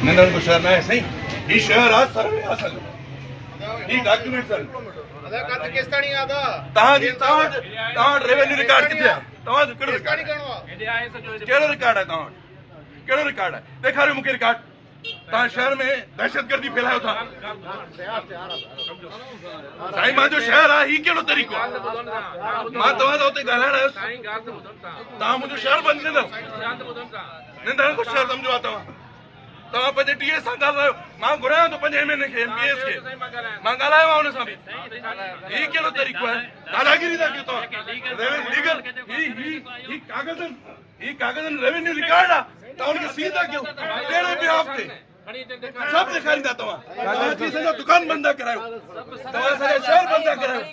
ننڍن جو شهر ناهي سائين، هي شهر آ سروي آ اسان جو، هي ڊاڪيومينٽس آهن. توهان جي توهان وٽ توهان وٽ ريونيو رڪارڊ ڪٿي آهي؟ توهان جو ڪهڙو رڪارڊ آهي؟ ڪهڙو رڪارڊ آهي توهان وٽ؟ ڪهڙو رڪارڊ آهي؟ ڏيکاريو مون کي رڪارڊ. توهان شهر ۾ دهشتگردي ڦهلايو ٿا. سائين مانجو شهر آهي، هي ڪهڙو طريقو آهي؟ مان توهان سان اتي ڳالهائڻ آيس، توهان منهنجو شهر بند ڪندؤ؟ ننڍڙن جو شهر سمجهو آهي توهان. توهان پنهنجي ٽي ايس سان ڳالهايو، مان گهرايان ٿو پنهنجي ايم اين اي کي، ايم پي ايس کي، مان ڳالهايو آهي ان سان به. هي ڪهڙو طريقو آهي؟ داداگيري ٿا ڪيو توهان. ليگل هي هي هي ڪاغذن هي ڪاغذن ريونيو رڪارڊ آ، توهان ان کي سيل ٿا ڪيو ڪهڙي بيهاف تي؟ سڀ ڏيکاريندا توهان. توهان اچي اسان جا دڪان بند ٿا ڪرايو، توهان اسان جا شهر بند ٿا ڪرايو.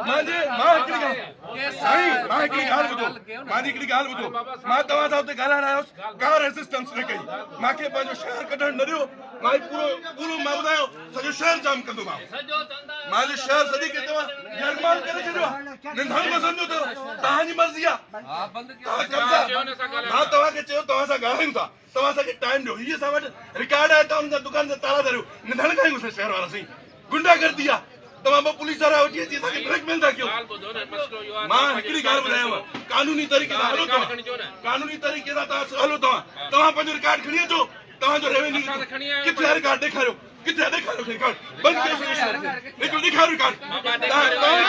مانجي مان هڪڙي ڳالهه سائين، مان هڪڙي ڳالهه ٻڌو، مانجي هڪڙي ڳالهه ٻڌو. مان توهان سان اتي ڳالهائڻ آيو هوس، ڪا ريزسٽنس نه ڪئي. مان کي پنهنجو شهر ڪڍڻ نه ڏيو. مان هي پورو پورو مان ٻڌايو سڄو شهر جام ڪندو مان. مانجو شهر سڄي کي توهان يرغمال ڪري ڇڏيو آهي. ننڌڻڪو سمجهو اٿو، توهان جي مرضي آهي. توهان قبضا مان توهان کي چيو توهان سان ڳالهايون ٿا، توهان اسان کي ٽائيم ڏيو. هي اسان وٽ رڪارڊ آهي، توهان انهن جا دڪان جا تالا ڌريو. ننڌڻڪا آهيون اسان شهر وارا سائين. گنڊا گردي آ، توهان ٻه پوليس وارا وٺي اچي اسان کي بليڪ ميل ٿا ڪيو. مان هڪڙي ڳالهه ٻڌايانو، قانوني طريقي سان هلو توهان، قانوني طريقي سان توهان هلو توهان، توهان پنهنجو رڪارڊ کڻي اچو، توهان جو ريونيو ڪٿي آ؟ رڪارڊ ڏيکاريو، ڪٿي آ؟ ڏيکاريو رڪارڊ. بند ڪيو سڄو شهر کي. هڪڙو ڏيکاريو رڪارڊ. توهان